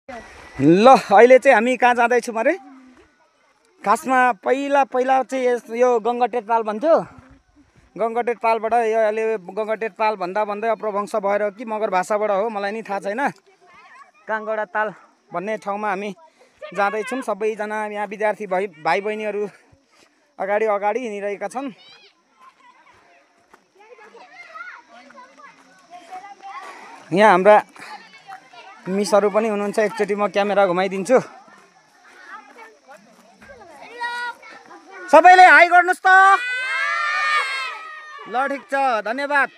ल अहिले चाहिँ हामी कहाँ जाँदैछौँ अरे खासमा पहिला चाहिँ यो गङ्गटेट ताल भन्थ्यो। गङ्गटेट तालबाट यो अहिले गङ्गटेट ताल भन्दा अपभ्रंश भएर कि मगर भाषाबाट हो मलाई नि थाहा छैन। काङ्गडा ताल भन्ने ठाउँमा हामी जाँदैछौँ। सबैजना यहाँ विद्यार्थी भाइ बहिनीहरू अगाडि हिँडिरहेका छन्। यहाँ हाम्रा मिसहरू पनि हुनुहुन्छ। एकचोटि म क्यामेरा घुमाइदिन्छु। सबैले हाई गर्नुहोस् त। ल ठिक छ, धन्यवाद।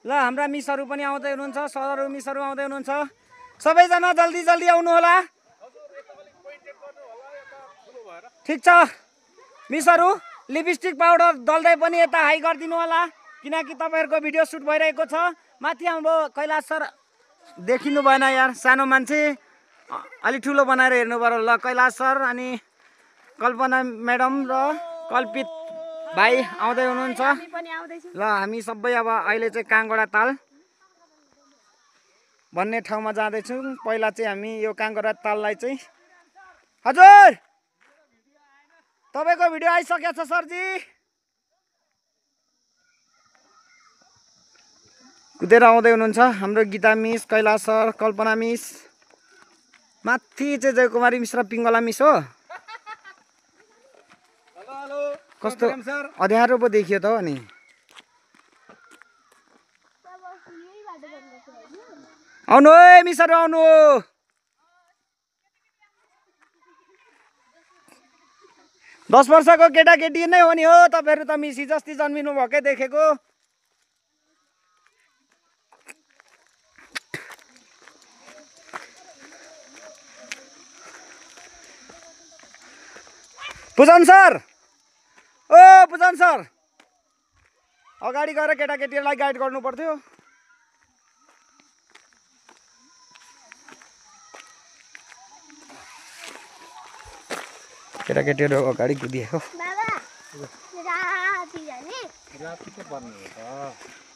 ल हाम्रा मिसहरू पनि आउँदै हुनुहुन्छ, सरहरू मिसहरू आउँदै हुनुहुन्छ। सबैजना जल्दी आउनु होला। ठिक छ मिसहरू, लिपस्टिक पाउडर दल्दै पनि यता हाई गरिदिनु होला किनकि तपाईहरुको भिडियो सुट भइरहेको छ। माथि हाम्रो कैलाश सर देखिनु भएन यार, सानो मान्छे अलि ठुलो बनाएर हेर्नु पर्यो। ल कैलाश सर अनि कल्पना म्याडम र कल्पित भाइ आउँदै हुनुहुन्छ। ल हामी सबै अब अहिले चाहिँ काङ्गडा ताल भन्ने ठाउँमा जाँदैछौँ। पहिला चाहिँ हामी यो काङ्गडा ताललाई चाहिँ हजुर तपाईको भिडियो आइसकेको छ सरजी। कुदेर आउँदै हुनुहुन्छ हाम्रो गीता मिस, कैलाश सर, कल्पना मिस। माथि चाहिँ जयकुमारी मिस र पिङ्गला मिस हो। कस्तो अँध्यारो पो देखियो त अनि। आउनु है मिसहरू आउनु। दस वर्षको केटाकेटी नै हो नि हो तपाईहरु त। मिसी जस्ती जन्मिनु भएकै देखेको। पुजन सर, ओ पुजन सर, अगाडि गएर केटाकेटीहरूलाई गाइड गर्नु पर्थ्यो। केटाकेटीहरू अगाडि कुदिएको।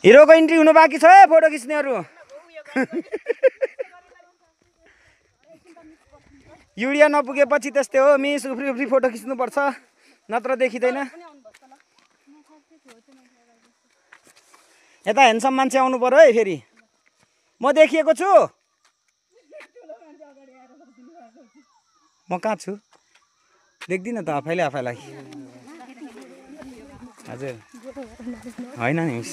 हिरोको इन्ट्री हुनु बाँकी छ है फोटो खिच्नेहरू। युडिया नपुगेपछि त्यस्तै हो मिस, उफ्री फोटो खिच्नुपर्छ नत्र देखिँदैन। यता ह्यान्डसम मान्छे आउनु पर्यो है फेरि। म देखिएको छु। म कहाँ छु देख्दिनँ त आफैलाई। हजुर होइन नि मिस।